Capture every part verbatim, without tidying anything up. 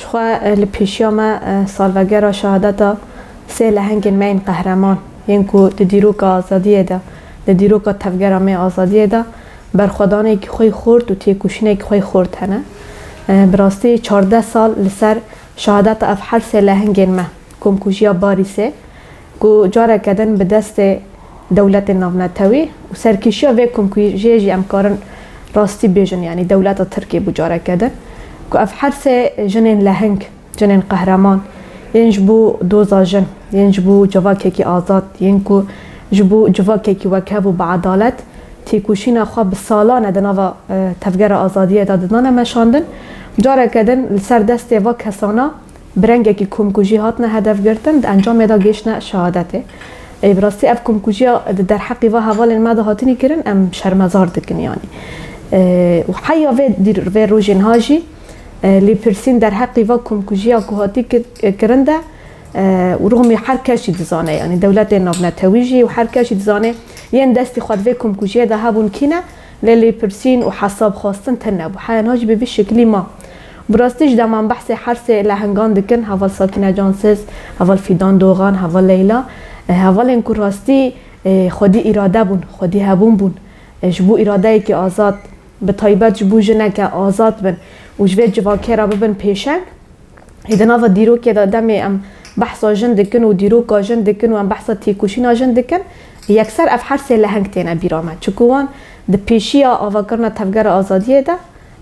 Xwe, e, li pêşiya me, e, salvegera şehadeta sê lehengên me yên qehreman, yên ku di dîroka azadiyê de, di dîroka tevgera me azadiyê de, berxwedanekî xwe yî xurt û têkoşînekî xwe yî xurt hene. E, bi rastî çardeh sal li ser şehadeta ev her sê lehengên me, Komkujiya Barîsê, ku careke din bi destê dewletên navnetewî û serkêşiya vê komkujiyê jî em karin rastî bêjin, yanî dewleta Tirkiyê bû careke din, ku ev her sê jinên leheng, jinên qehreman, yên ji bo doza jin, yên ji bo civakekî azad, yên ku ji bo civakekî wekhev û bi edalet têkoşîna xwe bi salan e di nava, e, tevgera azadiyê de didane meşandin. Careke din li ser destê va kesana bi rengekî komkujî hatine hedefgirtin, di encamê de gihiştine şehadetê. Ê, bi rastî ev komkujiya di derheqî va hevalên me de hatînî kirin, em şermezar dikin, yanî. Ê, û heya vê dîr-, vê rojên ha jî, e, lêpirsîn derheqî va komkujiya ku hatî kir-, kirin de, e, û rûmî her kes jî dizane, yanî dewletên navnetewî jî û her kes jî dizane yên destî xwe di vê komkujiyê de hebûn kî ne, lê lêpirsîn û hesab xwestin tune bû. Heya niha jî bi vî şeklî ma. Bi rastî jî dema em behsê her sê lehengan dikin, heval Sakîne Cansiz, heval Fîdan Dogan, heval Leyla, e, hevalên ku rastî, e, xwedî îrade bûn, xwedî hebûn bûn, e, ji bo îradeyekî azad, bi taybet ji bo jineke azad bin û ji vê civakê re bibin pêşeng. Ê di nava dîrokê de demê em behsa jin dikin û dîroka jin dikin û em behsa têkoşîna jin dikin, yekser ev her sê leheng têne bîra me. Çiku wan di pêşiya avakirina Tevgera Azadiyê de,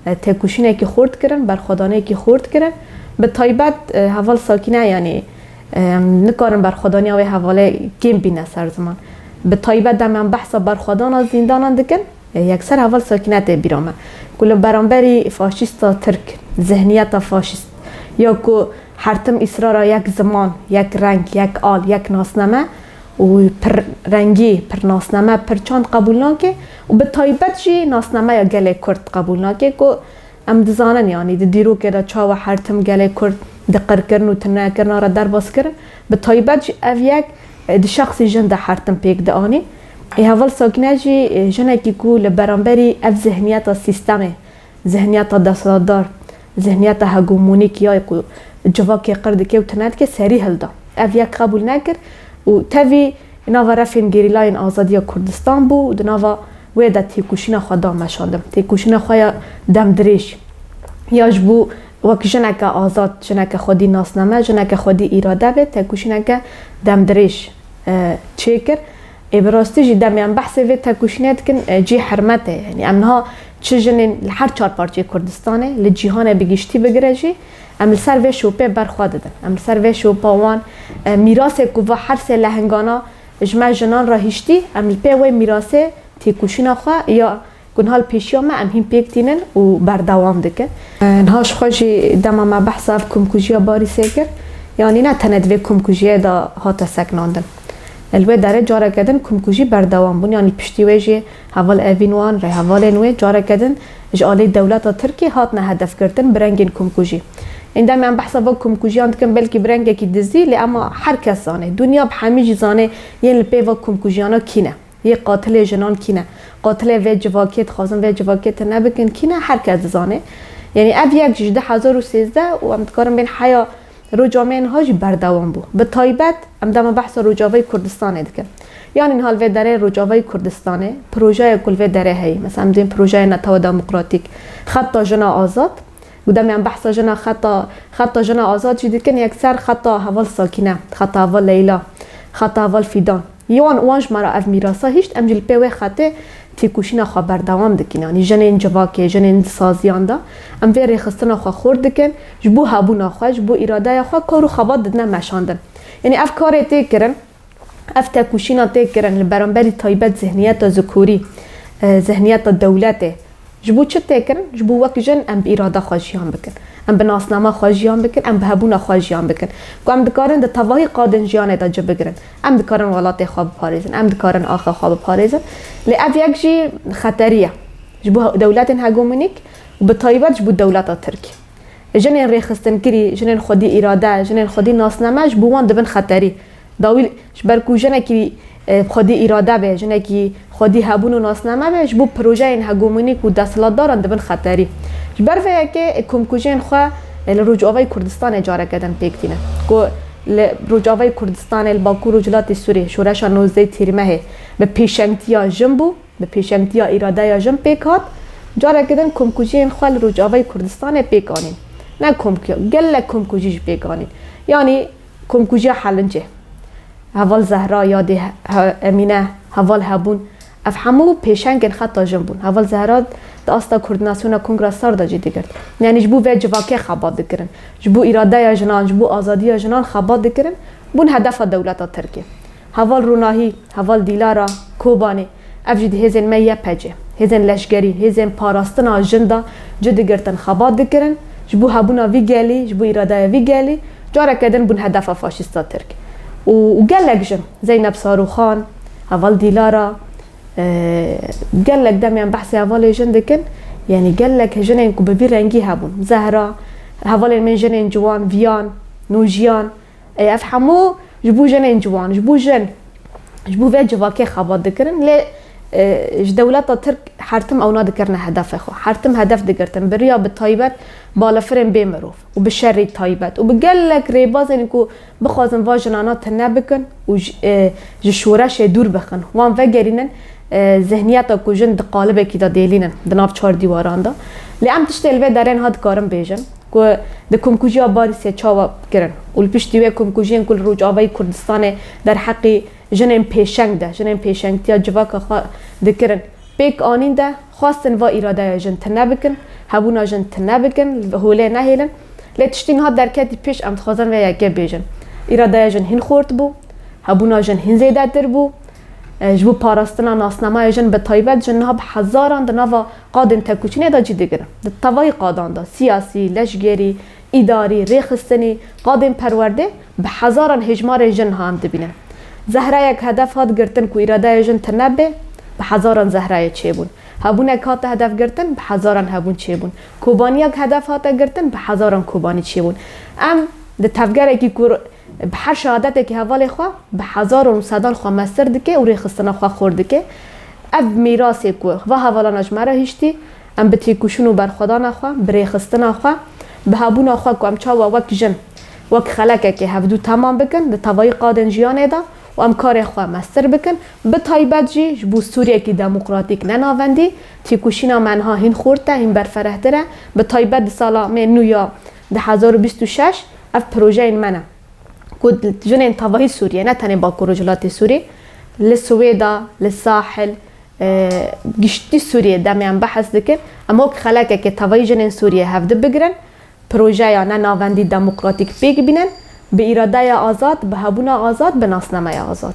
e, têkoşînekî xurt kirin, berxwedanekî xurt kirin. Bi taybet, e, heval Sakîne, yanî, e, em nikarin berxwedaniya wê hevalê kêm bîne ser ziman. Bi taybet demê em behsa berxwedana zîndanan dikin, e, yekser heval Sakîne tê bîra me, ku li beramberî faşîsta Tirk, zihniyeta faşîst, ya ku her tim îsrara yek ziman, yek reng, yek al, yek nasname û pir rengî, pir nasname, pir çand qebûl nake û bi taybet jî nasnameya gelê Kurd qebûl nake, ku em dizanin, yanî di dîrokê de çawa her tim gelê Kurd di qirkirin û tunekirina re derbas kirin, bi taybet jî ev yek, e, di şexsî jin de her tim pêk dianî. Ê heval Sakîne jî, e, jinekî ku li beramberî ev zihniyeta sîstemê, zihniyeta desthilatdar, zihniyeta hegemonîk ya ku civakê qir dike û tune dike, serî hilda. Ev yek qebûl nekir û tevî nava refên gerîlayên azadiya Kurdistan bû û di nava wê de têkoşîna xwe da meşandin. Têkoşîna xwe ya demdirêj, ya ji bo wek jineke azad, jineke xwedî nasname, jineke xwedî îrade be, têkoşîneke demdirêj, e, çêkir. Ê, bi rastî jî demê em behsê vê têkoşînê dikin, e, cî hurmet e. Yanî em niha çi jinên li her çar parçeyê Kurdistanê, li cîhanê bi giştî bigire jî, em li ser vê şopê berxwe didin. Em li ser vê şopa wan, e, mîrasê ku va her sê lehengana ji me jinan re hiştî, em li pê wê mîrasê têkoşîna xwe ya ku niha li pêşiya me em hîn pêk tînin û berdewam dikin. E, niha ji xwe jî dema me behsa ev komkujiya Barîsê kir, yanî ne tenê di vê komkujiyê de hate seknandin. Li wê derê careke din komkujî berdewam bûn, yanî piştî wê jî heval Evîn Wan, rêhevalên wê careke din ji alî dewleta Tirkiyê hatine hedefgirtin bi rengên komkujî. Êndî em behsa va komkujiyan dikin, belkî bi rengekî dizî, lê ema her kes zane, dinya bi hemî jî zane yên li pê va komkujiyana kî ne. Yê qatilê jinan kî ne? Qatilê vê civakê, dixwazin vê civakê tune bikin, kî ne? Her kes dizane. Yanî ev yek ji du hezar û sêzdeh û em dikarin bên heya roja me niha jî berdewam bû. Bi taybet em dema behsa Rojavayê Kurdistanê dikin. Yanî niha li vê derê Rojavayê Kurdistanê, projeya ku li vê derê heye, mesela em dibên projeyê Netewa Demokratîk, Xeta Jina Azad, û demê em behsa jina xeta, xeta jina azad jî dikin, yekser xeta heval Sakîne, xeta heval Leyla, xeta heval Fîdan. Yan wan ji me re ev mîrasa hişt, em jî li pê wê xetê têkoşîna xwe berdewam dikin. Yanî jinên civakê, jinên di saziyan de em vê rêxistina xwe xurt dikin, ji bo hebûna xwe, ji bo îradeya xwe kar û xebat didine meşandin. Yanî ev karê tê kirin, ev têkoşîna tê kirin li beramberî taybet zihniyeta zikorî, e, zihniyeta dewletê. Ji bo çi tê kirin? Ji bo wek jin em bi îrada xwe jiyan bikin. Em bi nasnama xwe jiyan bikin, em bi hebûna xwe jiyan bikin. Ku em dikarin di tevahî qadên jiyanê de cih bigirin. Em dikarin welatê xwe biparêzin, em dikarin axa xwe biparêzin. Lê ev yek jî xeterî ye. Ji bo dewletên hegemonîk û bi taybet ji bo dewleta Tirk. Jinên rêxistinkirî, jinên xwedî îrade, jinên xwedî nasname ji bo wan dibin xeterî. Dawî ji ber ku jinekî, e, xwedî îrade be, jinekî xwedî hebûn û nasname be, ji bo projeyên hegemonîk û desthilatdaran dibin xeterî. Ji ber vê yekê, e, komkujiyên xwe, Li Rojavayê Kurdistanê careke din pêk tîne. Ku li Rojavayê Kurdistanê, li Bakur û Rojhilatê Sûrê şoreşa nozdeh Tîrmehê bi pêşengtiya jin bû, bi pêşengtiya îradeya jin pêk hat. Careke din komkujiyên xwe li Rojavayê Kurdistanê pêk anîn. Ne komkujiya, gelek komkujî jî pêk anîn. Yanî komkujiya Helincê. Heval Zehra, yadê he-, he-, Emîne, heval hebûn. Ev hemû pêşengên xeta jin bûn. Heval Zehra di asta koordînasyona Kongra Sar de cî digirt. Yanî ji bo vê civakê xebat dikirin. Ji bo îradeya jinan, ji bo azadiya jinan xebat dikirin. Bûn hedefa dewleta Tirkê. Heval Ronahî, heval Dîlara, Kobanê. Ev jî di hêzên me Y P C, hêzên leşgerî, hêzên parastina jin de cî digirtin, xebat dikirin. Ji bo hebûna vî gelî, ji bo îradeya vî gelî, careke din bûn hedefa faşîsta Tirk. Û, û gelek jin, Zeynep Saruxan, heval Dîlara, e, gelek dem em behsê hevalê jin dikin. Yanî gelek jinên ku bi vî rengî hebûn. Zehra, hevalên min jinên ciwan, Viyan, Nûjiyan, Ê, ev hemû ji bo jinên ciwan, ji bo jin, ji bo vê civakê xebat dikirin. Lê, e, ji dewleta Tirk her tim ewna dikirine hedefê xwe. Her tim hedef digirtin. Bi riya bi taybet balafirên bê mirov û bi şerî taybet û bi gelek rêbazên ku bixwazin va jinana tune bikin û ji, e, ji şoreşê dûr bixin. Wan vegerînin, e, zihniyeta ku jin di qalibekî de dêlînin, di nav çar dîwaran de. Lê em tiştê li vê derên ha dikarin bêjin. Ku di komkujiya Barîsê çawa kirin û li piştî wê komkujiyên ku li Rojavayê Kurdistanê derheqî jinên pêşeng de, jinên pêşengtiya civaka xwe dikirin, pêk anîn de xwestin va îradeya jin tune bikin, hebûna jin tune bikin, li holê nehêlin. Lê tiştî niha derketî pêş, em dixwazin vê yekê bêjin. Îradeya jin hîn xurt bû, hebûna jin hîn zêdetir bû. E, ji bo parastina nasnameya jin bi taybet, jin niha bi hezaran di nava qadên tekoşînê de cî digirin. Di tevayî qadan de, siyasî, leşgerî, îdarî, rêxistinî, qadên perwerdê, bi hezaran hêjmarên jin niha em dibînin. Zehrayek hedef hat girtin ku îradeya jin tune bê, bi hezaran zehrayê çêbûn. Hebûnek hate hedef girtin, bi hezaran hebûn çêbûn. Kobaniyek hedef hate girtin, bi hezaran kobanî çêbûn. Em di tevgerekî ku bi her şehadetekî hevalê xwe, bi hezaran û sedan xwe mestir dike û rêxistina xwe xurt dike. Ev mîrasê ku va hevalana ji me re hiştî, em bi têkoşîn û berxwedana xwe, bi rêxistina xwe, bi hebûna xwe ku em çawa wek jin, wek xelekekê hevdû temam bikin, di tevayî qadên jiyanê de û em karê xwe mestir bikin, bi taybet jî ji bo Sûriyekî demokratîk ne navendî, têkoşîna me niha hîn xurt e, hîn berferehtir e, bi taybet di sala me nû ya du hezar û bîst û şeş ev projeyên me ne. Ku jinên tevahî Sûriyê, ne tenê Bakur û Rojhilatê Sûriyê, li Swêda, li Sahil, e, giştî Sûriyê demê em behs dikin, em wek xelekeke tevahî jinên Sûriyê hevdi bigirin, projeya ne navendî demokratîk pêk bînin, bi îradeya azad, bi hebûna azad, bi nasnameya azad.